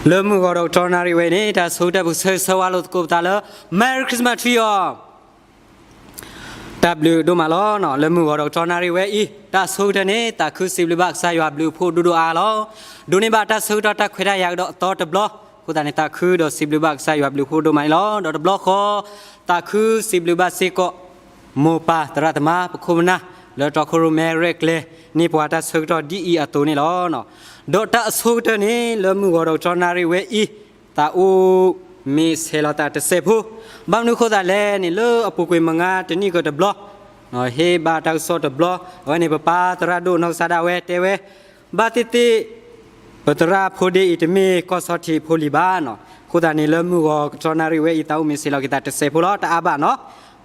လၢမုၢ်ဂီၤဒီးကတီၢ်နၣ်ရံၣ်ဝဲအံၤန့ၣ် တၢ်ဆိကတၢၢ်ပကဆၢဂ့ၤဆၢဝါလိာ်သကိးပသးလၢ Merry Christmas to you all. တၢ်ဘျုးဒိၣ်မးလီၤ. လၢမုၢ်ဂီၤဒီးကတီၢ်နၣ်ရံၣ်ဝဲအံၤ တၢ်ဆိကတၢၢ်န့ၣ် သးခုစံးဘျုးဘၣ်ကစၢ်ယွၤဘျုးအဖှိၣ်ဒိၣ်ဒိၣ်အါအါလီၤ. ဒိးန့ၢ်ဘၣ်တၢ်ဆၢကတီၢ်တၢ်ခွဲးတၢ်ယာ်ကဒီးအသီတဘျီ, အဃိသတးန့ၣ် သးခုဒီးစံးဘျုးဘၣ်ကစၢ်ယွၤဘျုးအဖှိၣ်ဒိၣ်မးန့ၣ်လီၤ. ဒီးတဘျီဃီ သးခုစံးဘျုးဘၣ်စ့ၢ်ကီး မိၢ်ပၢ်သရၣ်သမါပခိၣ်ပနၢ် လၢတြီခိၣ်ရိၣ်မဲရဲၣ်ကျဲၤန့ၢ်ပှၤတၢ်ဆၢကတီၢ်ဒ်အံၤအသိးန့ၣ်လီၤ. ဒီးတၢ်အဆိကတၢၢ်န့ၣ် လၢမုၢ်ဂီၤဒီးကတီၢ်နၣ်ရံၣ်ဝဲအံၤ သးအိၣ်မ့ၢ်ဆဲးလီၤသးတစဲးဖိ, ဘၣ်မနုၤအဃိသတးလဲၣ်န့ၣ် လၢအပူၤကွံာ်မုၢ်နံၤတနံၣ်ကတဘျီ ဟ့ၣ်ဘါတၢ်ကစီၣ်တဘျီ, အဝဲန့ၣ်ပပၢ်သရၣ်ဒိၣ်နီၢ်ကစၢ်ဒၣ်ဝဲတဲဝဲ ဘၣ်သ့ၣ်သ့ၣ် ပသရၣ်ဖိဒ့အံၤတမ့ၢ်ကီၢ်ဆီၣ်ထံးဖိလံၤဘၣ်နီၤ. အဃိသတးန့ၣ် လၢမုၢ်ဂီၤကတီၢ်နၣ်ရံၣ်ဝဲအံၤ သးအိၣ်မ့ၢ်ဆဲးလီၤက့ၤသးတစဲးဖိလီၤ, တအါဘၣ်နီၤ.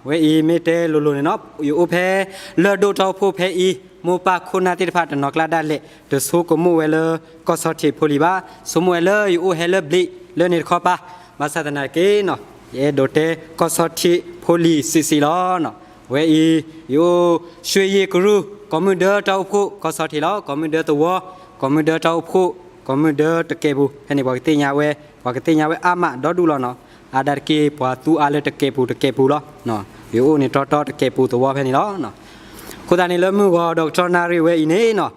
ဝဲအံၤမ့ၢ်တဲလိၤလိၤန့ၣ်နီၤ, ယအိၣ်ဖဲလၢၢ်ဒိၣ်တၢ်အိၣ်ဖှိၣ်ဖဲအံၤ, မိၢ်ပၢ်ခိၣ်နၢ်သ့ၣ်တဖၣ်တနီၤကျါဒၣ်လဲာ် တဆိကမိၣ်ဝဲလၢကီၢ်ဆီၣ်ထံးဖိလံၤဘၣ်, ဆိကမိၣ်ဝဲလၢယအိၣ်ဟဲလၢဘျံးလၢန့ၣ်တခီပၤ, ဘၣ်ဆၣ်သနာ်က့နီၤ ယအဲၣ်ဒိးတဲကီၢ်ဆီၣ်ထံးဖိလံၤစံးစံးလီၤ. ဝဲအံၤ ယအိၣ် ရွှေရည်ကရူၢ် ကီၢ်မုၢ်ဒၢတၢ်အိၣ်ဖှိၣ် ကီၢ်ဆီၣ်ထံးလီၤ, ကီၢ်မုၢ်ဒၢသဝီ, ကီၢ်မုၢ်ဒၢတၢ်အိၣ်ဖှိၣ်, ကီၢ်မုၢ်ဒၢတကဲးပူၤ, ဖဲန့ၣ်ပှၤကသ့ၣ်ညါဝဲ, ပှၤကသ့ၣ်ညါဝဲအါမးဒီဒူၣ်လီၤနီၤ. အါဒၣ်တက့ၢ် ပှၤသူအါလၢတကဲးပူၤတကဲးပူၤလီၤ. ယအိၣ်န့ၣ်တီတီတကဲးပူၤသဝီဖဲန့ၣ်လီၤ. အဃိသတးန့ၣ် လၢမုၢ်ဂီၤဒီးကတီၢ်နၣ်ရံၣ်ဝဲအံၤန့ၣ်နီၤ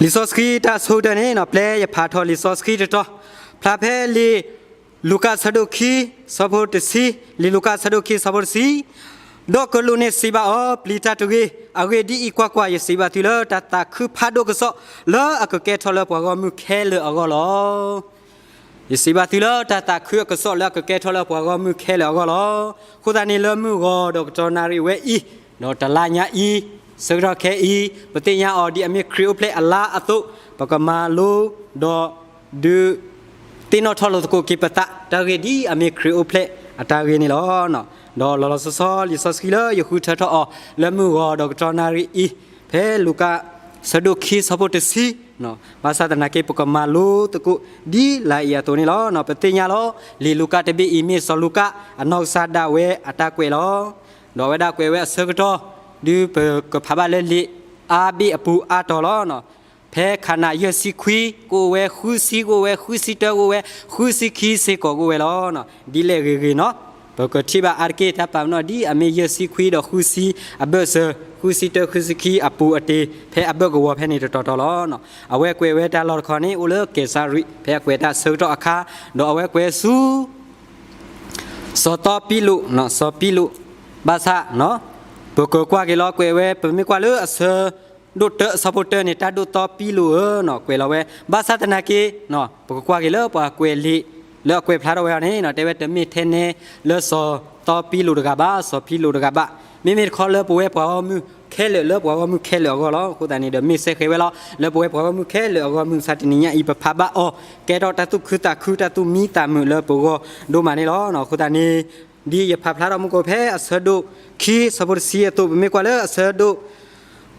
လံာ်စီဆှံတၢ်ဆိကတၢၢ်န့ၣ်နီၤ, ပျဲယဖးထီၣ်လံာ်စီဆှံတတီၤ, ဖျါဖဲလံာ်လူၤကၣ်ဆၢဒိၣ်ခံ ဆၢဖိတဆံ, လံာ်လူၤကၣ်ဆၢဒိၣ်ခံ ဆၢဖိတဆံ, ဒီးကလူးန့ၣ်စံးဘၣ်အီၤ, ပျံၤတၢ်တဂ့ၤ, အဂ့ၢ်ဒ်အံၤ, ကွၢ်ကွၢ်, ယစံးဘၣ်သုလၢတၢ်သးခုဖးဒိၣ်ကစီၣ် လၢအကကဲထီၣ်လၢပှၤဂီၢ်မုၢ်ခဲလၢာ်အဂီၢ်လီၤ. ယစံးဘၣ်သုလၢတၢ်သးခုအကစီၣ်လၢအကကဲထီၣ်လၢပှၤဂီၢ်မုၢ်ခဲလၢာ်အဂီၢ်လီၤ. အဃိသတးန့ၣ် လၢမုၢ်ဂီၤဒီးကတီၢ်နၣ်ရံၣ်ဝဲအံၤ, ဒီးတလါညါအံၤ, ဆၢကတီၢ်ခဲအံၤ, ပသ့ၣ်ညါအီၤဒ်အမ့ၢ်ခရံာ်အိၣ်ဖျဲၣ်အလါအသိး, ပကမၤလိဒီးဒုး သ့ၣ်နီၣ်ထီၣ်လိာ်သကိးက့ၤပသး တၢ်ဂ့ၢ်ဒ်အမ့ၢ်ခရံာ်အိၣ်ဖျဲၣ်အတၢ်ဂ့ၢ်န့ၣ်လီၤ. ဒီးလီၤလီၤဆီဆီ လံာ်စီဆှံလၢယဃုထၢထီၣ်အီၤ လၢမုၢ်ဂီၤဒီးကတီၢ်နၣ်ရံၣ်အံၤ, ဖဲလူၤကၣ်ဆၢဒိၣ်ခံ ဆၢဖိတဆံ, ဘၣ်ဆၣ်သနာ်က့ ပကမၤလိသကိးဒ်လာ်အံၤအသိးန့ၣ်လီၤ. ပသ့ၣ်ညါလီၤ, လံာ်လူၤကၣ်တဘ့ၣ်အံၤ မ့ၢ်စီၤလူၤကၣ်အနီၢ်ကစၢ်ဒၣ်ဝဲအတၢ်ကွဲးလီၤ. ဒီးအဝဲဒၣ်ကွဲးဝဲအဆၢကတီၢ်, ဒုးပကဖးဘၣ်လၢလံာ်အါဘ့ၣ်အပူၤအါတီၤလီၤ. ဖဲခါနၤယဲၢ်ဆံခွံကအိၣ်ဝဲ, ဃုဆံကအိၣ်ဝဲ, ဃုဆံတၢကအိၣ်ဝဲ, ဃုဆံခံစ့ၢ်ကီးကအိၣ်ဝဲလီၤ. ဒ်လဲၣ်ဂ့ၤဂ့ၤနီၤ, ပကထံၣ်ဘၣ်အါတက့ၢ် တၢ်ပာ်ပနီၣ်ဒ်အမ့ၢ်ယဲၢ်ဆံခွံဒီးဃုဆံအဘၢၣ်စၢၤ, ဃုဆံတၢ ဃုဆံခံအပူၤအတ့ၢ် ဖဲအဘၢၣ်ကဝီၤဖဲန့ၣ်တတီၤတီၤလီၤ. အဝဲကွဲးဝဲတၢ်လီၢ်တခီန့ၣ် အိၣ်လၢကဲးစၤရံး ဖဲအကွဲးတၢ်ဆၢကတီၢ်အခါ, ဒီးအဝဲကွဲးဆူ စီၤသီပံလိာ်, စီၤပံလိာ်, ဘၣ်ဆၣ် ပကကွၢ်က့ၤလီၤကွဲးဝဲ ပမ့ၢ်ကွၢ်လၢအဆၢဒိၣ်တၢ အဆၢဖိတၢန့ၣ် တၢ်ဒိၣ်သီပံလိာ်ဧၢ, ကွဲးလီၤဝဲ, ဘၣ်ဆၣ်သနာ်က့ ပကကွၢ်က့ၤလၢပှၤကွဲးလံာ် လၢအကွဲးဖျါထီၣ်ဝဲအီၤန့ၣ် တဲဝဲတမ့ၢ်ထဲနဲလၢစီၤသီပံလိာ်တဂၤဘၣ်, စီၤပံလိာ်တဂၤဘၣ်, မ့မ့ၢ်တခီလၢပဝဲပှၤဂီၢ်မုၢ်ခဲလၢာ် လၢပှၤဂီၢ်မုၢ်ခဲလၢာ်အဂီၢ်လီၤ. အဃိသတးန့ၣ်ဒီး မ့ၢ်စဲဃဲၤဝဲလီၤ လၢပဝဲပှၤဂီၢ်မုၢ်ခဲလၢာ်အဂီၢ်မုၢ် မုၢ်ဆါတနံၤညါအံၤ ပဖးဘၣ်အီၤ ကဲထီၣ်တၢ်သူၣ်ခုသးခု တၢ်သူၣ်မံသးမုာ်လၢပဂီၢ်ဒိၣ်မးန့ၣ်လီၤ. အဃိသတးန့ၣ် ဒ်ယဖးဖျါထီၣ်မူကီၢ်ဖဲအဆၢဒိၣ်ခံ ဆၢဖိတဆံအသိး ပမ့ၢ်ကွၢ်လၢအဆၢဒိၣ်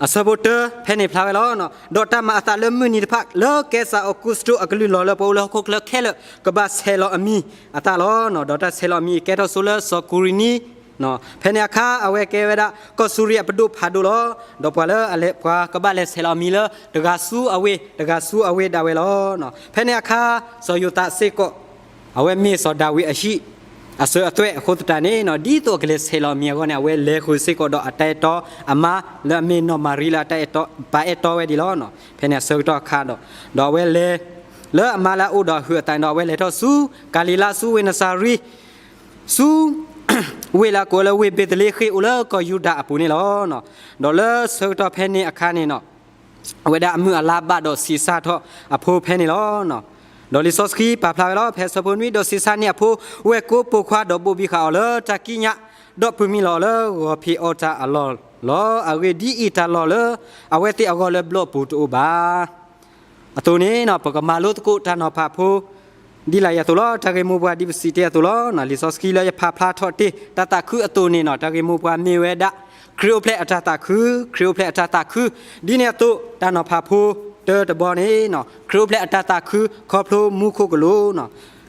အဆၢဖိတၢ ဖဲန့ၣ်ဖျါဝဲလီၤ. ဒီးတၢ်မၤအသးလၢမုၢ်နံၤတဖၣ် လၢကဲစၢ်အီးကူစတူးအကလုၢ်လီၤလၢပှၤအိၣ်လၢဟီၣ်ခိၣ်ချၢခဲလၢာ် ကဘၣ်ဆဲးလီၤအမံၤအသးလီၤ. ဒီးတၢ်ဆဲးလီၤအမံၤကဲထီၣ်ဆိလၢစီၤကူရံနံ ဖဲန့ၣ်အခါ အဝဲကဲဝဲဒၣ် ကီၢ်စူရံယၤအပဒိၣ်ဖးဒိၣ်လီၤ. ဒီးပှၤလၢအလဲၤ ပှၤကဘၣ်လဲၤဆဲးလီၤအမံၤလၢ တဂၤဆူအဝ့ၢ် တဂၤဆူအဝ့ၢ်ဒၣ်ဝဲလီၤ. ဖဲန့ၣ်အခါ စီၤယိၤသးစ့ၢ်ကီး အဝဲမ့ၢ်စီၤဒၤဝံးအဟံၣ် အစၢၤအသွဲၣ်အဃိသတးန့ၣ် ဒ်သိးအကလဲၤဆဲးလီၤအမံၤအဂီၢ်န့ၣ် အဝဲလဲၤဃုာ်စ့ၢ်ကီးဒီးအတၢ်အဲၣ်တီအမါ လၢအမ့ၢ်နီၢ်မၤရံလၢအတၢ်အဲၣ်တီ ပာ်အဲၣ်တီဝဲဒၣ်လီၤ. ဖဲန့ၣ်အဆၢကတီၢ်အခါဒီး ဒီးအဝဲလဲၤ လၢအမါလၢအအိၣ်ဒီးအဟုးအသးန့ၣ်ဒီး အဝဲလဲၤထီၣ်ဆူ ကၤလံၤလါ ဆူဝ့ၢ်နစၤရ့း ဆူ ဝ့ၢ်လၢအကိးလၢဝ့ၢ်ဘ့းသလ့ဃ့ၣ် အိၣ်လၢကီၢ်ယူဒၤအပူၤန့ၣ်လီၤ. ဒီးလၢဆၢကတီၢ်ဖဲန့ၣ်အခါန့ၣ်နီၤ အဝဲဒၣ်အမုၢ်အလါဘၣ်ဒီးဆံးစၢ်ထီၣ်အဖိဖဲန့ၣ်လီၤ. ဒီးလံာ်စီဆှံပာ်ဖျါဝဲလီၤ ဖဲဆၢဖိနွံ ဒီးဆံးစၢ်န့ၢ်အဖိ ဝဲၢ်ကိပိာ်ခွါဒီးဘိၣ်ဘံဃာ်အီၤလၢတၢ်ကံးညာ် ဒီးပၢၤမံလီၤအီၤလၢဂီၤဖံးအီတၢ်အလီၢ်လီၤ. အဂ့ၢ်ဒ်အံၤ, တၢ်လီၢ်လၢအဝဲသ့ၣ်အဂီၢ်လၢဘျီၣ်ပူၤတအိၣ်ဘၣ်. အသိးန့ၣ် ပကမၤလိသကိးတၢ်နီၤဖးဖိ ဒ်လာ်အံၤအသိးလီၤ. တၢ်ဂ့ၢ်မိၢ်ပှၢ်ဒ်ပစံးတ့ၢ်အသိးလီၤ. လံာ်စီဆှံလၢယဖးဖျါထီၣ်တ့ၢ် တၢ်သးခုအသိးန့ၣ်နီၤ တၢ်ဂ့ၢ်မိၢ်ပှၢ်မ့ၢ်ဝဲဒၣ် ခရံာ်အိၣ်ဖျဲၣ်အတၢ်သးခု, ခရံာ်အိၣ်ဖျဲၣ်အတၢ်သးခု. ဒ်န့ၣ်အသိး တၢ်နီၤဖးဖိတၢတဘီန့ၣ် ခရံာ်အိၣ်ဖျဲၣ်အတၢ်သးခုခီဖျိမူခိၣ်ကလူး,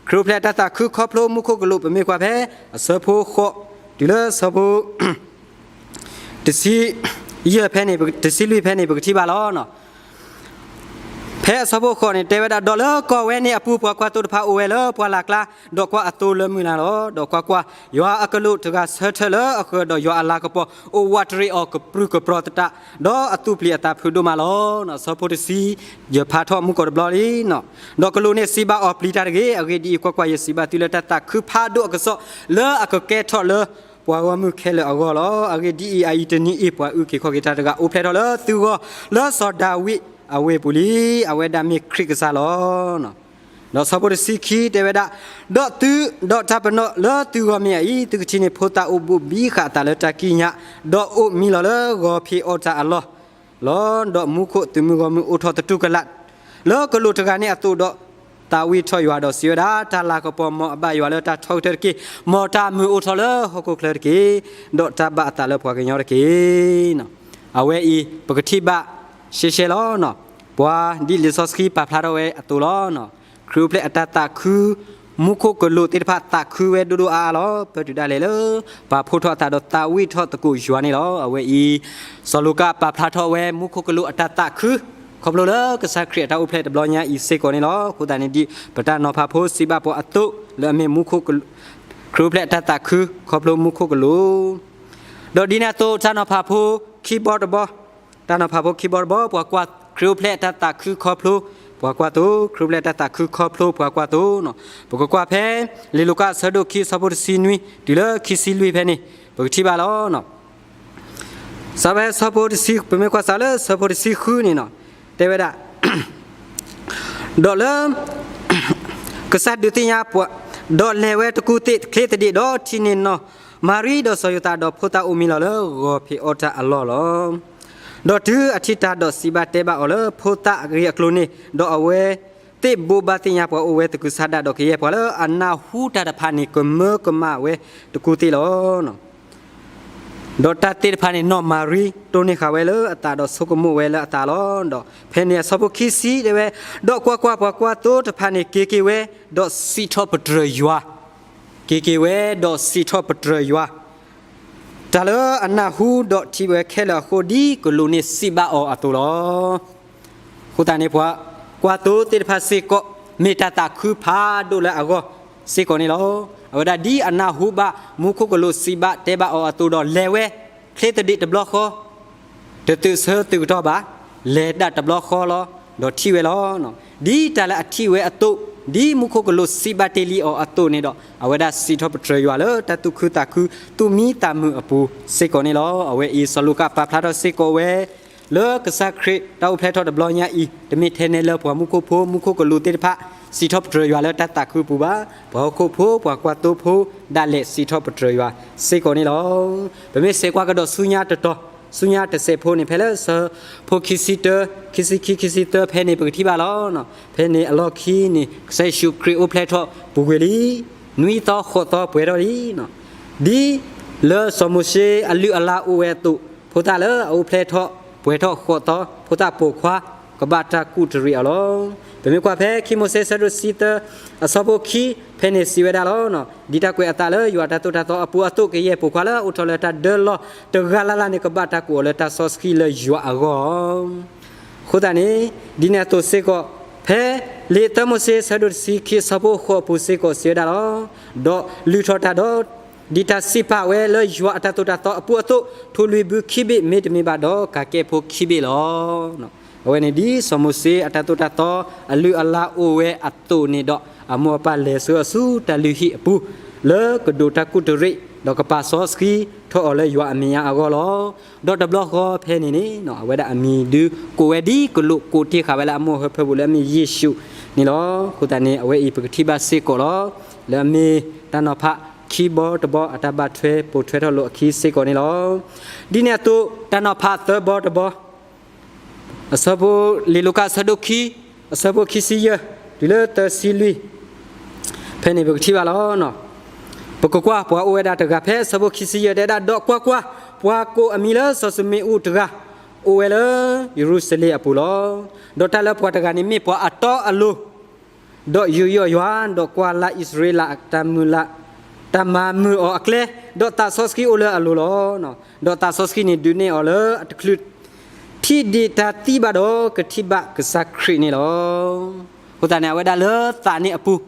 ခရံာ်အိၣ်ဖျဲၣ်အတၢ်သးခုခီဖျိမူခိၣ်ကလူး ပမ့ၢ်ကွၢ်ဖဲ အဆၢဖိဃိး တုၤလၢဆၢဖိ တဆံယဲၢ်ဖဲန့ၣ် တဆံလွံၢ်ဖဲန့ၣ် ပကထံၣ်ဘၣ်လီၤ. ဖဲအဆၢဖိဃိးန့ၣ် တဲဝဲဒၣ်, ဒီးလၢကီၢ်ဝဲန့ၣ်အပူၤ ပှၤကွၢ်သိတဖၣ်အိၣ်ဝဲလၢပှၢ်လၢ်ကျါ, ဒီးကွၢ်အသိလၢမုၢ်လၢ်လီၤ. ဒီးကွၢ်ကွၢ်, ယွၤအကလူးတဂၤဆၢထၢၣ်လၢအဃၢၤ, ဒီးယွၤအလၤကပီၤအိၣ်ဝးတရံးအီၤကပြုၢ်ကပြီၤသတး, ဒီးအသူၣ်ပျံၤအသးဖုးဒိၣ်မးလီၤ. ဆၢဖိတဆံ ယဖးထီၣ်မူကီၢ်တဘျီလံ. ဒီးကလူးန့ၣ်စံးဘၣ်အီၤ, ပျံၤတၢ်တဂ့ၤ. အဂ့ၢ်ဒ်အံၤ, ကွၢ်ကွၢ်, ယစံးဘၣ်သုလၢတၢ်သးခုဖးဒိၣ်အကစီၣ် လၢအကကဲထီၣ်လၢပှၤဂီၢ်မုၢ်ခဲလၢာ်အဂီၢ်လီၤ. အဂ့ၢ်ဒ်အံၤ, အအံၤတနံၤအံၤ ပှၤအုၣ်က့ၤခီၣ်က့ၤတၢ်တဂၤ အိၣ်ဖျဲၣ်ထီၣ်လၢသုဂီၢ်, လၢစီၤဒၤဝံးအဝ့ၢ်ပူၤလံ. အဝဲဒၣ်မ့ၢ်ခရံာ်ကစၢ်လီၤ. ဒီးဆၢဖိတဆံခံတဲဝဲဒၣ်, ဒီးသု, ဒီးတၢ်ပနီၣ်လၢသုဂီၢ်မ့ၢ်အအံၤ, သုကထံၣ်န့ၢ်ဖိသၣ်အိၣ်ဘူးဘံဃာ်အသးလၢတၢ်ကံးညာ်, ဒီးအိၣ်မံလီၤလၢဂီၤဖံးအီၣ်တၢ်အလီၢ်လီၤ. ဒီးမူခိၣ်သုးမုၢ်ဂီၢ်မုၢ်အိၣ်ထီၣ်သတူၢ်ကလာ် လၢကလူးတဂၤန့ၣ်အသိးဒီး, သးဝံၣ်ထီၣ်ယွၤဒီးစံးဝဲဒၣ်, တၢ်လၤကပီၤမ်အဘၣ်ယွၤလၢတၢ်ထီကတၢၢ်တက့ၢ်. မ်တၢ်မုာ်အိၣ်ထီၣ်လၢဟီၣ်ခိၣ်ချၢတက့ၢ်. ဒီးတၢ်ဘၣ်အသးလၢပှၤကညီတက့ၢ်. အဝဲအံၤ ပကထံၣ်ဘၣ်ရှဲရှဲလီၤ. ပှၤဒ်လံာ်စီဆှံပာ်ဖျါထီၣ်ဝဲအသိးလီၤ. ခရံာ်အိၣ်ဖျဲၣ်အတၢ်သးခု, မူခိၣ်ကလူးသ့ၣ်တဖၣ်သးခုဝဲဒိၣ်ဒိၣ်အါအါလီၤ. ပတုၤဒၣ်လဲာ်လၢ ပာ်ဖှိၣ်ထီၣ်အသးဒီးသးဝံၣ်ထီၣ်သကိးယွၤန့ၣ်လီၤ. အဝဲအံၤ စီၤလူၤကၣ်ပာ်ဖျါထီၣ်ဝဲမူခိၣ်ကလူးအတၢ်သးခု, ခီဖျိလၢကစၢ်ခရံာ်အတၢ်အိၣ်ဖျဲၣ်တဘျီညါအံၤစ့ၢ်ကီးန့ၣ်လီၤ. အဃိသတးန့ၣ်ဒ်ပတၢ်နီၤဖးဖိစံးဘၣ်ပှၤအသိး လၢအမ့ၢ်မူခိၣ်ကလူး, ခရံာ်အိၣ်ဖျဲၣ်အတၢ်သးခု ခီဖျိမူခိၣ်ကလူး ဒီးဒ်န့ၣ်အသိး တၢ်နီၤဖးဖိခံဘီတဘီ, တၢ်နီၤဖးဖိခံဘီတဘီ, ပှၤကွၢ် ခရံာ်အိၣ်ဖျဲၣ်အတၢ်သးခုခီဖျိပှၤကွၢ်သိ, ခရံာ်အိၣ်ဖျဲၣ်အတၢ်သးခုခီဖျိပှၤကွၢ်သိ. ပကကွၢ်ဖဲ လံာ်လူၤကၣ်အဆၢဒိၣ်ခံ အဆၢဖိတဆံနွံ တုၤလၢခံဆံလွံၢ်ဖဲန့ၣ် ပကထံၣ်ဘၣ်လီၤ. စးဖဲဆၢဖိတဆံ, ပမ့ၢ်ကွၢ်စးလၢဆၢဖိတဆံဃုန့ၣ်နီၤ, တဲဝဲဒၣ် ဒီးလၢ ကစၢ်ဒုးသ့ၣ်ညါပှၤ, ဒီးလဲၤဝဲတကူၣ်သ့ၣ်ချ့သဒံး, ဒီးထံၣ်န့ၢ်နီၢ်မၤရံဒီးစီၤယိၤသး, ဒီးဖိသၣ်အိၣ်မံလီၤလၢဂီၤဖံးအီၣ်တၢ်အလီၢ်လီၤ. ဒီးတုၤအထံၣ်တၢ်ဒီးစံးဘၣ်တဲဘၣ်အီၤလၢဖိသၣ်အဂ့ၢ်အကျိၤန့ၣ်, ဒီးအဝဲသ့ၣ်ဘိးဘၣ်သ့ၣ်ညါပှၤအိၣ်ဝဲသကုၤဆးဒး, ဒီးကယဲၢ်ပှၤလၢအနၢ်ဟူတၢ်တဖၣ်န့ၣ် ကမၢကမၣ်ဝဲတကူၣ်သ့ၣ်လီၤ. ဒီးတၢ်သ့ၣ်တဖၣ်န့ၣ် နီၢ်မၤရံတိၢ်န့ၢ်ဃာ်ဝဲလၢအသးဒီးဆိကမိၣ်ဝဲလၢအသးလီၤ. ဒီးဖဲန့ၣ်အဆၢဖိခံဆံတဲဝဲ, ဒီးကွၢ်ကွၢ်, ပှၤကွၢ်သိတဖၣ်န့ၣ် က့ၤက့ၤဝဲ, ဒီးစံးထီၣ်ပတြၢၤယွၤ, က့ၤက့ၤဝဲ, ဒီးစံးထီၣ်ပတြၢၤယွၤ တၢ်လၢအနၢ်ဟူဒီးထံၣ်ဝဲခဲလၢာ်အဃိ, ဒ်ကလူးန့ၣ်စံးဘၣ်အီၤအသိးလီၤ. အဃိသတးန့ၣ် ပှၤကွၢ်သိသ့ၣ်တဖၣ်စ့ၢ်ကီး မ့ၢ်တၢ်သးခုဖးဒိၣ်လၢအဂီၢ်စ့ၢ်ကီးန့ၣ်လီၤ. အဝဲဒၣ်ဒ်အနၢ်ဟူဘၣ်မူခိၣ်ကလူးစံးဘၣ်တဲဘၣ်အီၤအသိးဒီး လဲၤဝဲချ့သဒံးတဘျီဃီ, တသုးဆၢသုးကတီၢ်ဘၣ်, လဲၤဒၣ်တဘျီဃီလီၤ, ဒီးထံၣ်ဝဲလီၤ. ဒ်တၢ်လၢအထံၣ်ဝဲအသိး, ဒ်မူခိၣ်ကလူးစံးဘၣ်တ့ၢ်လံအီၤအသိးန့ၣ်ဒီး, အဝဲဒၣ်စံးထီၣ်ပတြၢၤယွၤလၢတၢ်သူၣ်ခုသးခု, သူၣ်မံသးမုာ်အပူၤစ့ၢ်ကီးန့ၣ်လီၤ. အဝဲအံၤစီၤလူၤကၣ်ပာ်ဖျါထီၣ်စ့ၢ်ကီးဝဲ လၢကစၢ်ခရံာ်တၢ်အိၣ်ဖျဲၣ်ထီၣ်တဘျီညါအံၤ, တမ့ၢ်ထဲန့ၣ်လၢပှၤမူခိၣ်ဖိ မူခိၣ်ကလူးသ့ၣ်တဖၣ် စံးထီၣ်ပတြၢၤယွၤလၢတၢ်သးခုပူၤဘၣ်, ပှၤဟီၣ်ခိၣ်ဖိ ပှၤကွၢ်သိဖိ ဒၣ်လဲာ်စံးထီၣ်ပတြၢၤယွၤစ့ၢ်ကီးန့ၣ်လီၤ. ပမ့ၢ်စဲးကွၢ်ကဒီးဆူညါတတီၤ, ဆူညါတစဲးဖိန့ၣ် ဖဲလၢဆၢဖိခံဆံတၢ, ခံဆံခံ, ခံဆံသၢဖဲန့ၣ် ပကထံၣ်ဘၣ်လီၤ. ဖဲန့ၣ်အလီၢ်ခံန့ၣ် ကစၢ်ယ့ၣ်ၡူးခရံာ်အိၣ်ဖျဲၣ်ထီၣ်ပူၤကွံာ်လံ နွံသီဃိးသီပှဲၤထီၣ်လံ. ဒ်လၢစီၤမိၤၡ့အလုၢ်အလၢ်အိၣ်ဝဲအသိး, ဖိသၣ်လၢအအိၣ်ဖျဲၣ်ထီၣ်ပှဲၤထီၣ်ဃိးသီ, ဖိသၣ်ပိာ်ခွါ ကဘၣ်တၢ်ကူၣ်တရံးအီၤလီၤ. ပမ့ၢ်ကွၢ်ဖဲခံမိၤၡ့ဆၢဒိၣ်တဆံသၢ အဆၢဖိခံ ဖဲန့ၣ်စံးဝဲဒၣ်လီၤ. ဒ်တၢ်ကွဲးအသးလၢယွၤအတၢ်သိၣ်တၢ်သီအပူၤအသိး, ကယဲၢ်ပိာ်ခွါလၢအအိၣ်ထီၣ်လၢတၢ်ဒၢလီၢ်တဂၤလၢ်လၢ်န့ၣ် ကဘၣ်တၢ်ကူၣ်အီၤလၢတၢ်စီဆှံလၢယွၤအဂီၢ် အဃိသတးန့ၣ်, ဒ်န့ၣ်အသိးစ့ၢ်ကီး, ဖဲလံာ်သၢမိၤၡ့ဆၢဒိၣ်တဆံခံ အဆၢဖိဃိးအပူၤစ့ၢ်ကီးစံးဝဲဒၣ်လီၤ. ဒီးလုၢ်ထီၣ်တၢ်ဒီး, ဒ်တၢ်စံးပာ်ဝဲလၢယွၤအတၢ်သိၣ်တၢ်သီအပူၤအသိး, ထိၣ်လွံၢ်ဘုခံဘ့ၣ် မ့တမ့ၢ်ဘၣ်ဒီးကၤကဲဖိခံဘ့ၣ်လီၤ. အဝဲန့ၣ်ဒ်စီၤမိၤၡ့အတၢ်သိၣ်တၢ်သီအလုၢ်အလၢ်အိၣ်ဝဲအသိးန့ၣ်ဒီး, အမိၢ်အပၢ်လဲၤဆှၢအီၤဆူတၢ်လုၢ်ဟံၣ်အပူၤ, လၢကဒိးတၢ်ကူၣ်တရံး, ဒီးကပာ်စီဆှံထီၣ်အီၤလၢယွၤအမဲာ်ညါအဂီၢ်လီၤ. ဒီးတဘျီဃီဖဲန့ၣ်န့ၣ် အဝဲဒၣ်အမံၤဒုးကိးဝဲဒ်ကလူးကိးတ့ၢ်ဃာ်ဝဲလၢအမိၢ်အဟၢဖၢပူၤလၢအမ့ၢ်ယ့ၣ်ၡူးန့ၣ်လီၤ. အဃိသတးန့ၣ် အဝဲအံၤပကထံၣ်ဘၣ်စ့ၢ်ကီးလီၤ. လၢအမ့ၢ်တၢ်နီၤဖးခံဘီတဘီ အတၢ်ဘၣ်ထွဲပိာ်ထွဲထီၣ်လိာ်အခံစ့ၢ်ကီးန့ၣ်လီၤ. ဒ်န့ၣ်အသိး တၢ်နီၤဖးသၢဘီတဘီ အဆၢဖိ လံာ်လူၤကၣ်အဆၢဒိၣ်ခံ အဆၢဖိခံဆံယဲၢ် တုၤလၢသၢဆံလွံၢ် ဖဲန့ၣ်ပကထံၣ်ဘၣ်လီၤ. ပကကွၢ်ပှၤအိၣ်ဝဲဒၣ်တဂၤဖဲအဆၢဖိခံဆံယဲၢ် တဲဒၣ်, ဒီးကွၢ်ကွၢ်, ပှၤကိးအမံၤလၢစီၤၡမူၤအ့လ်တဂၤ အိၣ်ဝဲလၢယရူၤၡလ့ၣ်အပူၤလီၤ. ဒီးတၢ်လၢပှၤတဂၤန့ၣ်မ့ၢ်ပှၤအတီအလိၤ ဒီးယူးယီၣ်ယွၤ, ဒီးကွၢ်လၢ်အံၣ်စရ့လး တၢ်မုၢ်လၢ်, တၢ်မၤမုာ်အီၤအကျဲ, ဒီးသးစီဆှံအိၣ်လၢအလိၤလီၤ. ဒီးသးစီဆှံန့ၣ်ဒုးနဲၣ်အီၤလၢအတချုးထံ ထံၣ်ဒံးတၢ်သံဘၣ်ဒီး ကထံၣ်ဘၣ်ကစၢ်ခရံာ်န့ၣ်လီၤ. အဃိသတးန့ၣ် အဝဲဒၣ်လၢသးန့ၣ်အပူၤ,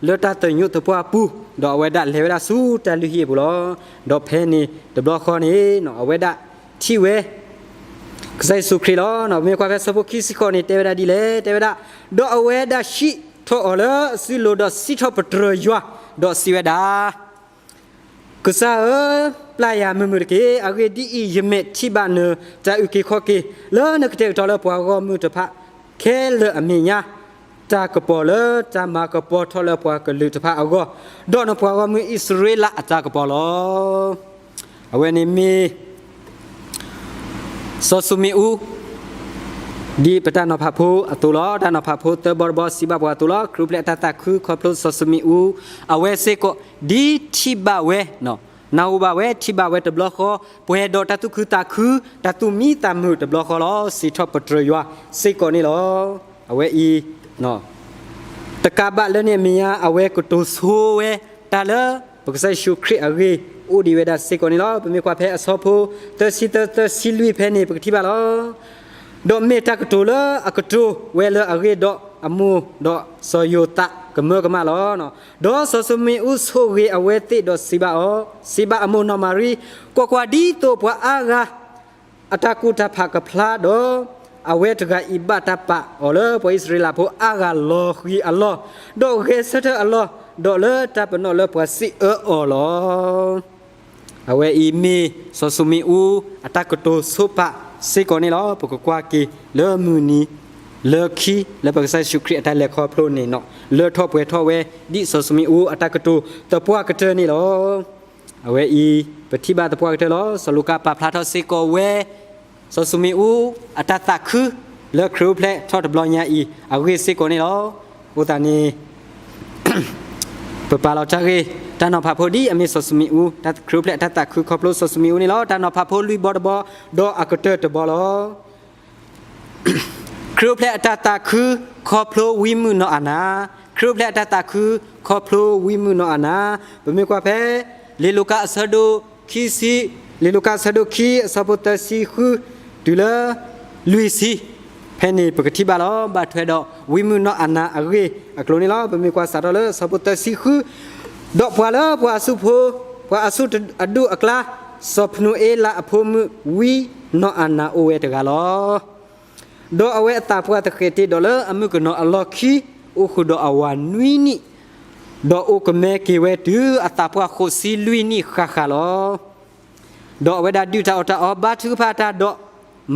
လၢတၢ်သညိးသပှၢ်အပူၤ, ဒီးအဝဲဒၣ်လဲၤဝဲဒၣ်ဆူတၢ်လုၢ်ဟံၣ်အပူၤလီၤ. ဒီးဖဲန့ၣ်တဘျီဃီန့ၣ် အဝဲဒၣ်ထံၣ်ဝဲ ကစၢ်ယ့ၣ်ၡူးခရံာ်လီၤ. ပမ့ၢ်ကွၢ်ဖဲဆၢဖိခံဆံဃိးန့ၣ် တဲဝဲဒၣ်ဒ်လဲၣ်, တဲဝဲဒၣ်, ဒီးအဝဲဒၣ်ဟံးထီၣ်အီၤလၢအစုလိၤ ဒီးစံးထီၣ်ပတြၢၤယွၤ, ဒီးစံးဝဲဒၣ် ကစၢ်ဧၢ, ပျၢ်ယၤမုာ်မုာ်တက့ၢ်. အဂ့ၢ်ဒ်အံၤ, ယမဲာ်ထံၣ်ဘၣ်နတၢ်အုၣ်က့ၤခီၣ်က့ၤ လၢနကတဲာ်ကတီၤလၢပှၤဂီၢ်မုၢ်တဖၣ်ခဲလၢာ်အမဲာ်ညါ, တၢ်ကပီၤလၢတၢ်မၤကပီၤထီၣ်လၢပှၤကလုာ်တဖၣ်အဂီၢ်, ဒီးနပှၤဂီၢ်မုၢ်အံၣ်စရ့လးအတၢ်ကပီၤလီၤ. အဝဲန့ၣ်မ့ၢ် စီၤၡူမ့ၣ်အူ ဒ်ပတၢ်နီၤဖးဖိအသိးလီၤ. တၢ်နီၤဖးဖိသၢဘီတဘီ စံးဘၣ်ပှၤအသိးလီၤ. ခရံာ်အိၣ်ဖျဲၣ်အတၢ်သးခု ခီဖျိစီၤၡူမ့ၣ်အူ အဝဲစ့ၢ်ကီး ဒ်ထံၣ်ဘၣ်ဝဲ, နၢ်ဟူဘၣ်ဝဲ ထံၣ်ဘၣ်ဝဲတဘျီဃီ, ပှဲၤဒီးတၢ်သူၣ်ခုသးခု တၢ်သူၣ်မံသးမုာ်တဘျီဃီလီၤ. စံးထီၣ်ပတြၢၤယွၤစ့ၢ်ကီးန့ၣ်လီၤ. အဝဲအံၤ တကးဘၣ်လၢန့ၣ်အမဲာ်ညါ အဝဲကတိၤဆိဝဲတၢ်လၢ ပကစၢ်ယ့ၣ်ၡူးခရံာ်အဂ့ၢ် အိၣ်ဒံးဝဲဒၣ်စ့ၢ်ကီးန့ၣ်လီၤ. ပမ့ၢ်ကွၢ်ဖဲအဆၢဖိသၢဆံသၢ သၢဆံလွံၢ်ဖဲန့ၣ် ပကထံၣ်ဘၣ်လီၤ. ဒီးမ့ၢ်တၢ်ကတိၤလၢအကတိၤဝဲလၢအဂ့ၢ်ဒီးအမိၢ် ဒီးစီၤယိၤသးကမၢကမၣ်လီၤ. ဒီးစီၤၡူမ့ၣ်အူဆိၣ်ဂ့ၤအဝဲသ့ၣ်ဒီးစံးဘၣ်အီၤ, စံးဘၣ်အမိၢ်နီၢ်မၤရံ, ကွၢ်ကွၢ်, ဒ်သိးပှၤအါဂၤ အတၢ်ကူၣ်တၢ်ဖးကဖျါဒီး အဝဲတဂၤအံၤဘၣ်တၢ်ပာ်အီၤလၢပှၤအံၣ်စရ့လးဖိအါဂၤလီၤဃံၤအလီၢ်, ဒီးဂဲၤဆၢထၢၣ်အလီၢ်, ဒီးလၢတၢ်ပနီၣ်လၢပှၤစံးအၢအီၤလီၤ. အဝဲအံၤမ့ၢ်စီၤၡူမ့ၣ်အူအတၢ်ကတိၤဆိပာ်စ့ၢ်ကီးန့ၣ်လီၤ. ပကကွၢ်က့ၤလၢမုၢ်နံၤလၢခံ လၢပကစၢ်ယ့ၣ်ၡူးခရံာ်အတၢ်လဲၤခီဖျိန့ၣ် လၢထီၣ်ပှဲၤထီၣ်ဝဲ ဒ်စီၤၡူမ့ၣ်အူအတၢ်ကတိၤသပှၢ်ကတၢၢ်န့ၣ်လီၤ. အဝဲအံၤ ပထံၣ်ဘၣ်သပှၢ်ကတၢၢ်လီၤ. စီၤလူၤကၣ်ပာ်ဖျါထီၣ်စ့ၢ်ကီးဝဲ စီၤၡူမ့ၣ်အူအတၢ်သးခု လၢခရံာ်အိၣ်ဖျဲၣ်ထီၣ်တဘျီညါအံၤ အဂ့ၢ်စ့ၢ်ကီးန့ၣ်လီၤ. အဃိသတးန့ၣ် ပပာ်လီၤတၢ်ဂ့ၢ် တၢ်နီၤဖးဖိဒ်အမ့ၢ်စီၤၡူမ့ၣ်အူ တၢ်ခရံာ်အိၣ်ဖျဲၣ်အတၢ်သးခုခီဖျိစီၤၡူမ့ၣ်အူန့ၣ်လီၤ. တၢ်နီၤဖးဖိလွံၢ်ဘီတဘီ ဒီးအကတၢၢ်တဘီလီၤ. ခရံာ်အိၣ်ဖျဲၣ်အတၢ်သးခု ခီဖျိဝံမုၣ်နီၢ်အၤနၤ, ခရံာ်အိၣ်ဖျဲၣ်အတၢ်သးခု ခီဖျိဝံမုၣ်နီၢ်အၤနၤ, ပမ့ၢ်ကွၢ်ဖဲ လံာ်လူၤကၣ်အဆၢဒိၣ်ခံဆံ, လံာ်လူၤကၣ်အဆၢဒိၣ်ခံ အဆၢဖိသၢဆံဃု တုၤလၢ လွံၢ်ဆံ ဖဲန့ၣ်ပကထံၣ်ဘၣ်လီၤ. ဘၣ်ထွဲဒီးဝံမုၣ်နီၢ်အၤနၤအဂ့ၢ်အကျိၤန့ၣ်လီၤ. ပမ့ၢ်ကွၢ်စးထီၣ်လၢအဆၢဖိသၢဆံဃု, ဒီးပှၤလၢပှၤအစုဖိ, ပှၤအစုအဒူၣ်အကျါ, စီၤဖနူၤအ့လးအဖိမုၣ် ဝံနီၢ်အၤနၤအိၣ်ဝဲတဂၤလီၤ. ဒီးအဝဲအသးပှၢ်သဃဲးတ့ၢ်ဒီးလၢအမုၣ်ကနီၤအလီၢ်ခံ, အိၣ်ဃုာ်ဒီးအဝၤနွံနံၣ်, ဒီးအိၣ်ကမဲက့ၤဝဲတုၤအသးပှၢ်ဃိးဆံလွံၢ်နံၣ်ဃၣ်ဃၣ်လီၤ. ဒီးအဝဲဒၣ်ဒုၣ်တၢ်အီၣ်တၢ်အီ ဘါထုကဖၣ်တၢ်ဒီး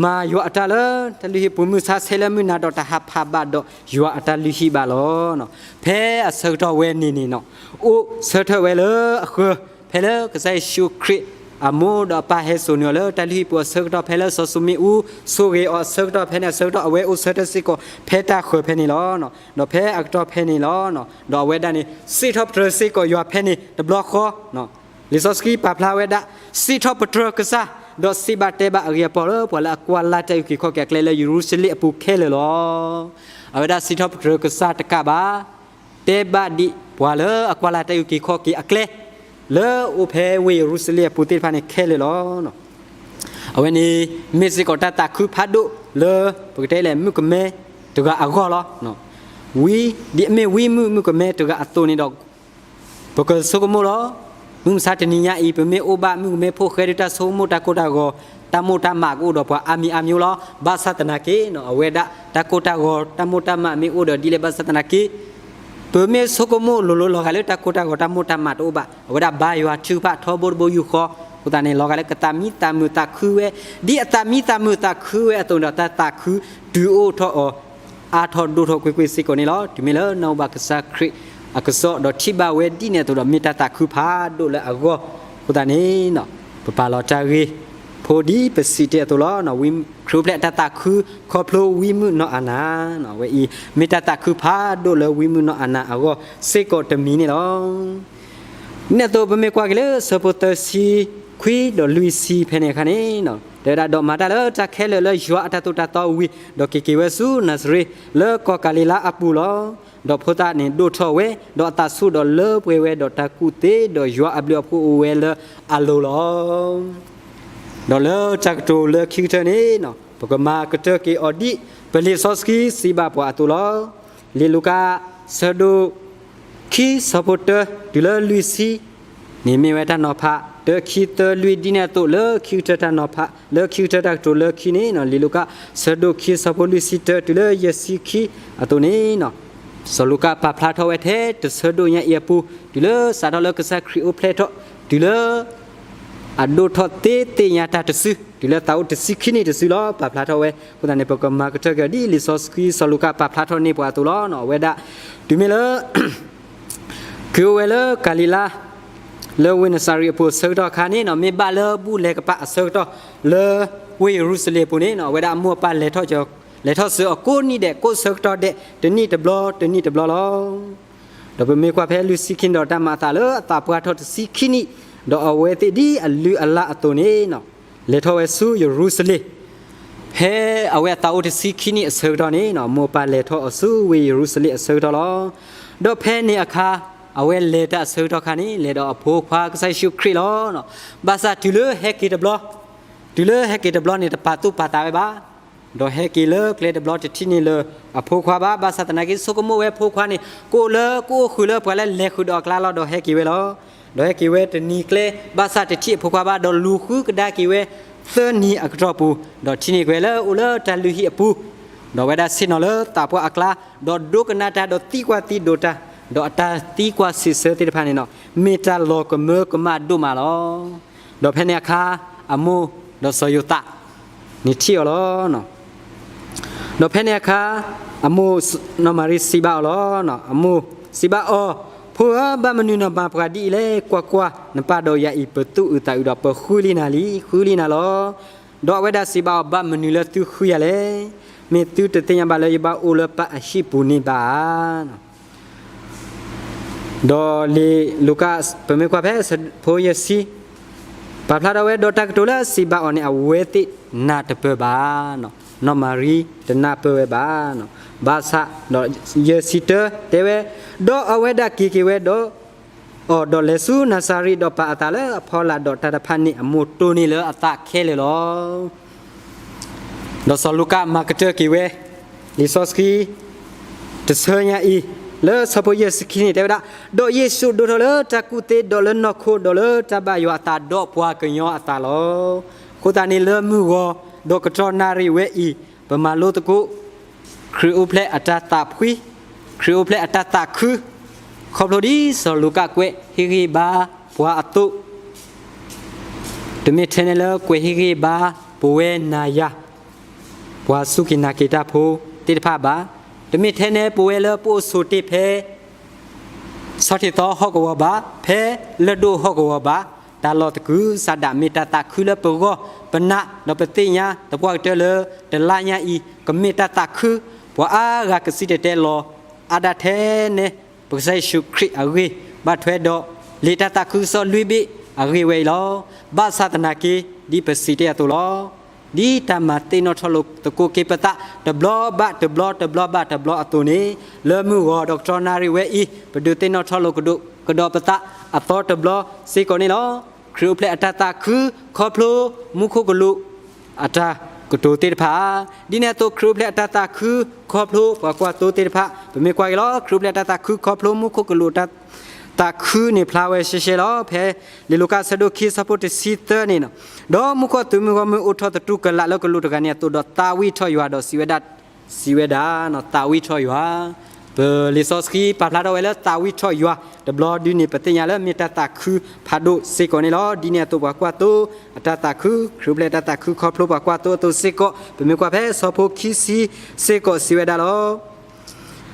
မၤယွၤအတၢ်လၢတၢ်လုၢ်ဟံၣ်ပူၤ မုၢ်ဆါဆဲးလၢမုၢ်နၤဒီးတဟးဖးဘၣ်ဒီးယွၤအတၢ်လုၢ်ဟံၣ်ဘၣ်လီၤ. ဖဲအဆၢကတီၢ်ဝဲန့ၣ်န့ၣ်, အိၣ်ဆၢထၢၣ်ဝဲလၢအဃၢၤ ဖဲလၢကစၢ်ယ့ၣ်ၡူးခရံာ်အမိၢ်ဒီးအပၢ်ဟဲစိာ်န့ၢ်အီၤလၢတၢ်လုၢ်ဟံၣ်ပူၤအဆၢကတီၢ် ဖဲလၢစီၤၡူမ့ၣ်အူဆိၣ်ဂ့ၤအီၤအဆၢကတီၢ် ဖဲန့ၣ်အဆၢကတီၢ် အဝဲအိၣ်ဆၢထၢၣ်စ့ၢ်ကီးဖဲတၢ်ဃၢၤဖဲန့ၣ်လီၤ. ဒီးဖဲအကတီၢ်ဖဲန့ၣ်လီၤ. ဒီးအဝဲဒၣ်န့ၣ် စံးထီၣ်ပတြၢၤစ့ၢ်ကီးယွၤဖဲန့ၣ်တဘျီဃီ လံာ်စီဆှံပာ်ဖျါဝဲဒၣ် စံးထီၣ်ပတြၢၤကစၢ်, ဒီးစံးဘၣ်တဲဘၣ်အဂ့ၢ်အပီၢ်လၢပှၤလၢအကွၢ်လၢ်တၢ်အုၣ်က့ၤခီၣ်က့ၤအကျဲလၢယရူၤၡလ့ၣ်အပူၤခဲလၢာ်လီၤ. အဝဲဒၣ်စံးထီၣ်ပတြၢၤကစၢ်တကးဘၣ်, တဲဘၣ်ဒံးပှၤလၢအကွၢ်လၢ်တၢ်အုၣ်က့ၤခီၣ်က့ၤအကျဲ လၢအအိၣ်ဖဲဝ့ၢ်ယရူၤၡလ့ၣ်အပူၤသ့ၣ်တဖၣ်န့ၣ်ခဲလၢာ်လီၤ. အဝဲန့ၣ် မ့ၢ်စ့ၢ်ကီးတၢ်သးခုဖးဒိၣ်လၢ ပကတဲလဲၣ် မုၣ်ကမဲတဂၤအဂီၢ်လီၤ. ဒ်အမ့ၢ်ဝံမုၣ်မုၣ်ကမဲတဂၤအသိးန့ၣ်ဒီး ပကဆိကမိၣ်လီၤ. မုၢ်မဆါတနံၤညါအံၤ ပမ့ၢ်အိၣ်ဘၣ်မုၣ်ကမဲဖိဃဲဒုးတၢ်ဆိကမိၣ်တၢ်ကိၢ်တၢ်ဂီၤ တၢ်မိၣ်တၢ်မးကအိၣ်ဒီးပှၤအါမံၤအါမျိၤလီၤ. ဘၣ်ဆၣ်သနာ်က့ အဝဲဒၣ်တၢ်ကိၢ်တၢ်ဂီၤတၢ်မိၣ်တၢ်မးမ့ၢ်အိၣ်ဒီးဒ်လဲၣ်ဘၣ်ဆၣ်သနာ်က့ ပမ့ၢ်ဆိကမိၣ်လိၤလိၤလီၤဂာ်လၢတၢ်ကိၢ်တၢ်ဂီၤတၢ်မိၣ်တၢ်မးတအိၣ်ဘၣ်. အဝဲဒၣ်ဘါယွၤထုကဖၣ်ထီဘိတဘိယူၢ်ဃီ, အဃိသတးန့ၣ် လီၤဂာ်လၢကသးမံသးမုာ်သးခုဝဲ, ဒ်အသးမံသးမုာ်သးခုဝဲအသိးန့ၣ်ဒီး တၢ်သးခုတုၤအိၣ်ထီၣ်အီၤ အါထီၣ်ဒိၣ်ထီၣ်ကွ့ၢ်ကွ့ၢ်စ့ၢ်ကီးန့ၣ်လီၤ. တုၤမ့ၢ်လၢနၢ်ဟူဘၣ်ကစၢ်ခရံာ်အကစီၣ်ဒီးထံၣ်ဘၣ်ဝဲဒ်န့ၣ်အသိးဒီး မ့ၢ်တၢ်သးခုဖးဒိၣ်လၢအဂီၢ်, အဃိသတးန့ၣ် ပပာ်လီၤတၢ်ဂ့ၢ်ဖိဒ်ပစံးတ့ၢ်အသိးလီၤ. ခရံာ်အိၣ်ဖျဲၣ်အတၢ်သးခုခီဖျိဝံမုၣ်နီၢ်အၤနၤ, အဝဲအံၤ မ့ၢ်တၢ်သးခုဖးဒိၣ်လၢဝံမုၣ်နီၢ်အၤနၤအဂီၢ်စ့ၢ်ကီးတမံၤန့ၣ်လီၤ. ဒ်န့ၣ်အသိးပမ့ၢ်ကွၢ်က့ၤလၢဆၢဖိသၢဆံခွံဒီးလွံၢ်ဆံဖဲန့ၣ်အခါန့ၣ်, တဲဝဲဒၣ်ဒီးမၤတၢ်လၢတၢ်ခဲလၢာ်လၢယွၤအတၢ်သိၣ်တၢ်သီဝံၤ, ဒီးက့ၤက့ၤဝဲဆူနၤစရ့လၢကီၢ်ကၤလံၤလါအပူၤလီၤ. ဒီးဖိသၣ်န့ၣ်ဒိၣ်ထီၣ်ဝဲ, ဒီးအသးဆူၣ်ဒီးလၢပှဲၤဝဲ, ဒီးတၢ်ကူၣ်သ့ဒီးယွၤအဘျုးအဖှိၣ်အိၣ်ဝဲလၢအလိၤလီၤ. ဒီးလၢတၢ်ကတိၤလၢခံကတၢၢ်န့ၣ် ပကမၤကတၢၢ်က့ၤအီၤဒ် ပလံာ်စီဆှံစံးဘၣ်ပှၤအသိးလီၤ. လံာ်လူၤကၣ် ဆၢဒိၣ်ခံ ဆၢဖိတၢ တုၤလၢလွံၢ်ဆံ န့ၣ်မ့ၢ်ဝဲတၢ်နီၤဖး တၢ ခံ သၢ လွံၢ် ဒ်န့ၣ်အသိး လၢခံကတၢၢ်တၢ်နီၤဖး လၢခံကတၢၢ်တၢ်ကတိၤလၢခံန့ၣ် လံာ်လူၤကၣ် ဆၢဒိၣ်ခံ ဆၢဖိလွံၢ်ဆံတၢ တုၤလၢယဲၢ်ဆံခံအသိးန့ၣ် စီၤလူၤကၣ်ပာ်ဖျါထီၣ်ဝဲထဲတဆၢဒိၣ်ညါအံၤအပူၤ တုၤလၢစးထီၣ်လၢကစၢ်ခရံာ်အိၣ်ဖျဲၣ်ထီၣ် တုၤလၢ အဒိၣ်ထီၣ်သ့သ့ၣ်ညါတၢ်တစု တုၤလၢသးအိၣ်တဆံခံနံၣ်တစုလီၤ. ပာ်ဖျါထီၣ်ဝဲ အဃိသတးန့ၣ် ပကမၤကတၢၢ်က့ၤအီၤဒ်လံာ်စီဆှံစီၤလူၤကၣ်ပာ်ဖျါထီၣ်န့ၢ်ပှၤအသိးလီၤ. အဝဲဒၣ် တုၤမ့ၢ်လၢ က့ၤအိၣ်ဝဲလၢကၤလံၤလါ လၢဝ့ၢ်နစၤရ့းအပူၤအဆၢကတီၢ်အခါန့ၣ် မ့ၢ်ဘၣ်လၢဘူၣ်လဲၤကပၤအဆၢကတီၢ် လၢဝ့ၢ်ယရူၤၡလ့ၣ်အပူၤန့ၣ် အဝဲဒၣ်အမိၢ်အပၢ်လဲၤထီၣ် လဲၤထီၣ်ဆူအကိးနံၣ်ဒဲး ကိးဆၢကတီၢ်ဒဲး တနံၣ်တဘျီ တနံၣ်တဘျီလီၤ. ဒီးပမ့ၢ်ကွၢ်ဖဲလွံၢ်ဆံခံနံၣ်ဒီးတၢ်မၤအသးလၢအသးပှၢ်ထီၣ်တဆံခံနံၣ် ဒီးအဝဲသ့ၣ်ဒ်အလုၢ်အလၢ်အသိးန့ၣ် လဲၤထီၣ်ဝဲဆူယရူၤၡလ့ၣ် ဖဲအဝဲအသးအိၣ်တဆံခံနံၣ်အဆၢကတီၢ်န့ၣ် မိၢ်ပၢ်လဲၤထီၣ်အီၤဆူဝ့ၢ်ယရူၤၡလ့ၣ်အဆၢကတီၢ်လီၤ. ဒီးဖဲန့ၣ်အခါ အဝဲလဲၤတၢ်အဆၢကတီၢ်ခါန့ၣ် လဲၤဒီးအဖိခွါကစၢ်ယ့ၣ်ၡူးခရံာ်လီၤ. ဘၣ်ဆၣ်တုၤလၢဟဲက့ၤတဘျီ တုၤလၢဟဲက့ၤတဘျီန့ၣ် တပာ်သူၣ်ပာ်သးဝဲဘၣ် ဒီးဟဲက့ၤလၢကျဲတဘျီတထံၣ်န့ၢ်လၢအဖိခွါဘၣ်. ဘၣ်ဆၣ်သနာ်က့ ဆိကမိၣ်ဝဲဖိခွါန့ၣ် ကအိၣ်လၢ ကအိၣ်ဃုာ်လၢပှၤလၢလဲၤဃုာ်ဒီးအကျါလီၤ. ဒီးဟဲက့ၤဝဲလီၤ. ဒီးဟဲက့ၤဝဲတနံၤကျဲ ဘၣ်ဆၣ်တထံၣ်အဖိခွါဘၣ် ဒီးလူၤဃုကဒါက့ၤဝဲ သၢနံၤအကတီၢ်ပူၤ ဒီးထံၣ်န့ၢ်ကွံာ်လၢအိၣ်လၢတၢ်လုၢ်ဟံၣ်အပူၤ ဒီးဝဲဒၣ်ဆ့ၣ်နီၤလၢသးပှၢ်အကျါ ဒီးဒိကနၣ်တၢ် ဒီးသံကွၢ်သံဒိးတၢ် ဒီးအတၢ်သံကွၢ်စံးဆၢသ့ၣ်တဖၣ်န့ၣ် မ့ၢ်တၢ်လီၤကမၢကမၣ်ဒိၣ်မးလီၤ. ဒီးဖဲန့ၣ်အခါ အမိၢ်ဒီးစီၤယိၤသး န့ၣ်ထံၣ်အီၤလီၤ. ဒီးဖဲန့ၣ်အခါ အမိၢ်နီၢ်မၤရံစံးဘၣ်အီၤလီၤ. အမိၢ်စံးဘၣ်အီၤ, ဖိဧၢ, ဘၣ်မနုၤနမၤပှၤဒ်အံၤလဲၣ်. ကွၢ်ကွၢ်, နပၢ်ဒီးယၤအံၤ ပသူၣ်အုးသးအုးဒီး ပဃုလံနၤလံ, ဃုလံနၤလီၤ. ဒီးအဝဲဒၣ်စံးဘၣ်အီၤ, ဘၣ်မနုၤလၢသုဃုယၤလဲၣ်. မ့ၢ်သုတသ့ၣ်ညါဘၣ်လၢယဘၣ်အိၣ်လၢပၢ်အဟံၣ်ပူၤန့ၣ်ဘၣ်ဧါ. ဒီးလံာ်လူၤကၣ် ပမ့ၢ်ကွၢ်ဖဲ ဖိယဲၢ်ဆံ ပာ်ဖျါထီၣ်ဝဲဒီးတၢ်ကတိၤလၢအစံးဘၣ်အီၤန့ၣ် အဝဲသ့ၣ်နၢ်တပၢၢ်ဘၣ်, နီၢ်မၤရံတနၢ်ပၢၢ်ဝဲဘၣ်. ဘၣ်ဆၣ်ဒီး ယဲၢ်ဆံတၢ တဲဝဲ, ဒီးအဝဲဒၣ်က့ၤက့ၤဝဲဒီး အီၤဒီးလဲၤဆူနၤစၤရ့း ဒီးပာ်အသးလၢအဖီလာ် ဒီးတၢ်တဖၣ်န့ၣ် အမိၢ်တိၢ်န့ၢ်လၢအသးခဲလၢာ်လီၤ. ဒီးစီၤလူၤကၣ်မၤကတၢၢ်က့ၤဝဲ လံာ်စီဆှံ တဆၢညါအံၤ လၢဆၢဖိယဲၢ်ဆံခံန့ၣ် တဲဝဲဒၣ်, ဒီးယ့ၣ်ၡူးဒိၣ်ထီၣ်လၢတၢ်ကူၣ်သ့ ဒီးလၢနီၢ်ခိ ဒီးလၢတၢ်ဘၣ်ယွၤအသး ဒီးပှၤကညီအသးလီၤ. အဃိသတးန့ၣ် လၢမုၢ်ဂီၤ ဒီးကတီၢ်နၣ်ရံၣ်ဝဲအံၤ ပမၤလိသကိး ခရံာ်အိၣ်ဖျဲၣ်အတၢ်သးဖှံ, ခရံာ်အိၣ်ဖျဲၣ်အတၢ်သးခု, ခီဖျိဒ်စီၤလူၤကၣ်ကွဲးဟ့ၣ်ဂံၢ်ဘါပှၤအသိး, တမ့ၢ်ထဲန့ၣ်လၢကွဲးဟ့ၣ်ဂံၢ်ဘါပဝဲနၤယၤ ပှၤစူၢ်က့ၤနာ်က့ၤတၢ်ဖိသ့ၣ်တဖၣ်ဘၣ်. တမ့ၢ်ထဲန့ၣ် ပဝဲလၢပအိၣ်ဆိးတ့ၢ်ဖဲ ဆီထံးသီဟီၣ်ကဝီၤဘၣ်, ဖဲလၢၢ်ဒိၣ်ဟီၣ်ကဝီၤဘၣ်, တၢ်လီၢ်သကုၤဆးဒး မ့ၢ်တၢ်သးခုလၢပဂီၢ်, ပနာ်ဒီးပသ့ၣ်ညါသပှၢ်ကတၢၢ်လၢ တလါညါအံၤ ကမ့ၢ်တၢ်သးခု, ပှၤအါဂၤကစံၣ်တဲၤတဲလီၤအါဒၣ်ထဲန့ၣ် ပကစၢ်ယ့ၣ်ၡူးခရံာ်အဂ့ၢ်, ဘၣ်ထွဲဒီး လံာ်တၢ်သးခုကစီၣ်လွံၢ်ဘ့ၣ်အဂ့ၢ်ဝဲအံၤလီၤ. ဘၣ်ဆၣ်သနာ်က့ ဒ်ပစံးတ့ၢ်အသိးလီၤ. ဒ်တၢ်မၤသ့ၣ်နီၣ်ထီၣ်လိာ်သကိးက့ၤပသး တဘျီဘၣ်တဘျီ တဘျီဘၣ်တဘျီအသိးန့ၣ်, လၢမုၢ်ဂီၤဒီးကတီၢ်နၣ်ရံၣ်ဝဲအံၤ ပဒုးသ့ၣ်နီၣ်ထီၣ်လိာ်ကဒီးပသးအသီတဘျီစ့ၢ်ကီးန့ၣ်လီၤ. ခရံာ်အိၣ်ဖျဲၣ်အတၢ်သးခု ခီဖျိမူခိၣ်ကလူး အတၢ်ကတိၤသ့ၣ်တဖၣ်, ဒ်န့ၣ်အသိး ခရံာ်အိၣ်ဖျဲၣ်အတၢ်သးခု ခီဖျိပှၤကွၢ်သိသ့ၣ်တဖၣ်, ပမ့ၢ်ကွၢ်က့ၤလီၤ ခရံာ်အိၣ်ဖျဲၣ်အတၢ်သးခု ခီဖျိမူခိၣ်ကလူးအတၢ်သးခုန့ၣ် ဖျါဝဲရှဲရှဲလီၤ. ဖဲလံာ်လူၤကၣ် ဆၢဒိၣ်ခံ ဆၢဖိတဆံသၢန့ၣ်, ဒီးမူခိၣ်သုးမုၢ်ဂီၢ်မုၢ်အိၣ်ထီၣ်သတူၢ်ကလာ်လၢကလူးတဂၤန့ၣ်အသိးဒီး သးဝံၣ်ထီၣ်ယွၤဒီးစံးဝဲဒၣ်, စံးဝဲဒၣ်, သးဝံၣ်ထီၣ်ယွၤ, ပလံာ်စီဆှံပာ်ဖျါထီၣ်ဝဲလၢသးဝံၣ်ထီၣ်ယွၤ တဘျီဒုန့ၣ် ပသ့ၣ်ညါလၢမ့ၢ်တၢ်သးခုဖးဒိၣ်စ့ၢ်ကီးန့ၣ်လီၤ. ဒ်န့ၣ်အသိးပှၤကွၢ်သိအတၢ်သးခု, ခရံာ်အိၣ်ဖျဲၣ်အတၢ်သးခု ခီဖျိပှၤကွၢ်သိအသိးစ့ၢ်ကီး, ပမ့ၢ်ကွၢ်ဖဲဆၢဖိခံဆံစ့ၢ်ကီးစံးဝဲဒၣ်လီၤ.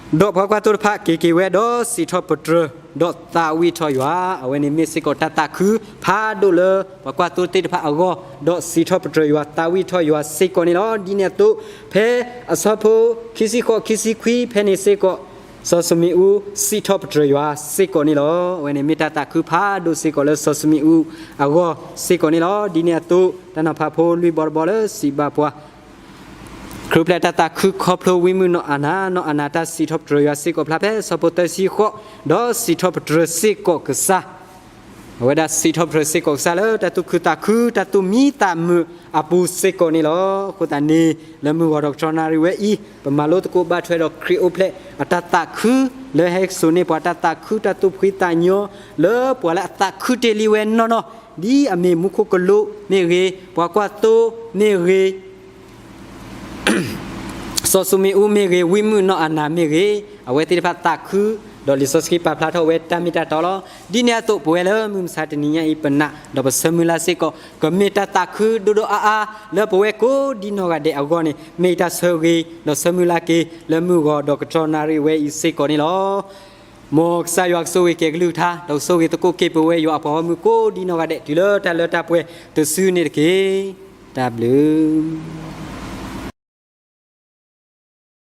ဒီးပှၤကွၢ်သိတဖၣ်က့ၤက့ၤဝဲဒီးစံးထီၣ်ပတြၢၤ, ဒီးသးဝံၣ်ထီၣ်ယွၤ, အဝဲန့ၣ်မ့ၢ်စ့ၢ်ကီးတၢ်သးခုဖးဒိၣ်လၢပှၤကွၢ်သိသ့ၣ်တဖၣ်အဂီၢ်, ဒီးစံးထီၣ်ပတြၢၤယွၤ သးဝံၣ်ထီၣ်ယွၤစ့ၢ်ကီးန့ၣ်လီၤ. ဒ်န့ၣ်အသိး ဖဲအဆၢဖိခံဆံဃိး ခံဆံခွံဖဲန့ၣ်စ့ၢ်ကီး စီၤၡမံးအူစံးထီၣ်ပတြၢၤယွၤစ့ၢ်ကီးန့ၣ်လီၤ. အဝဲန့ၣ်မ့ၢ်တၢ်သးခုဖးဒိၣ်စ့ၢ်ကီးလၢစီၤၡမံးအူအဂီၢ်စ့ၢ်ကီးန့ၣ်လီၤ. ဒ်န့ၣ်အသိး တၢ်နီၤဖးဖိလွံၢ်ဘီတဘီလၢစံးဘၣ်ပှၤ ခရံာ်အိၣ်ဖျဲၣ်တၢ်သးခုခီဖျိဝံမုၣ်နီၢ်အၤနၤ, နီၢ်အၤနၤတၢ်စံးထီၣ်ပတြၢၤယွၤစ့ၢ်ကီးဖျါဖဲဆၢဖိသၢဆံဃိး, ဒီးစံးထီၣ်ပတြၢၤစ့ၢ်ကီးကစၢ် အဝဲဒၣ်စံးထီၣ်ပတြၢၤစ့ၢ်ကီးကစၢ်လၢတၢ်သူၣ်ခုသးခု တၢ်သူၣ်မံသးမုာ်အပူၤစ့ၢ်ကီးန့ၣ်လီၤ. အဃိသတးန့ၣ် လၢမုၢ်ဂီၤဒီးကတီၢ်နၣ်ရံၣ်ဝဲအံၤ ပမၤလိသကိးဘၣ်ထွဲဒီးခရံာ်အိၣ်ဖျဲၣ်အတၢ်သးခု လၢဟဲစိာ်န့ၢ်ပှၤတၢ်သးခု တၢ်သူၣ်ဖှံသးညီ လၢပှၤလၢအသးခုတ့ၢ်လံဝဲနီၢ်နီၢ် ဒ်အမ့ၢ်မူခိၣ်ကလူးမ့ၢ်ဂ့ၤ, ပှၤကွၢ်သိမ့ၢ်ဂ့ၤ, စီၤၡူမ့ၣ်အူမ့ၢ်ဂ့ၤ, ဝံမုၣ်နီၢ်အၤနၤမ့ၢ်ဂ့ၤ, အဝဲသ့ၣ်တဖၣ်သးခု, ဒီးလံာ်စီဆှံပာ်ဖျါထီၣ်ဝဲတၢ်မ့ၢ်တၢ်တီလီၤ. ဒ်န့ၣ်အသိး ပဝဲလၢမုၢ်မဆါတနံၤညါအံၤ ပနာ်ဒီးပဆၢမုၢ်လၢ်စ့ၢ်ကီး ကမ့ၢ်တၢ်သးခုဒိၣ်ဒိၣ်အါအါ လၢပဝဲကိးဒ်နီၢ်ဂၤဒဲးအဂီၢ်န့ၣ် မ့ၢ်ယတၢ်ဆၢဂ့ၤဒီးဆၢမုၢ်လၢ်က့ၤ လၢမုၢ်ဂီၤဒီးကတီၢ်နၣ်ရံၣ်ဝဲအံၤစ့ၢ်ကီးန့ၣ်လီၤ. မ်ကစၢ်ယွၤကဆိၣ်ဂ့ၤက့ၤအကလုၢ်ကထါ ဒီးကဆိၣ်ဂ့ၤသကိးက့ၤပဝဲယွၤအပှၤဂီၢ်မုၢ်ကိးဒ်နီၢ်ဂၤဒဲး တုၤလၢတၢ်လၢတၢ်ပှဲၤတစုန့ၣ်တက့ၢ်. တၢ်ဘျုး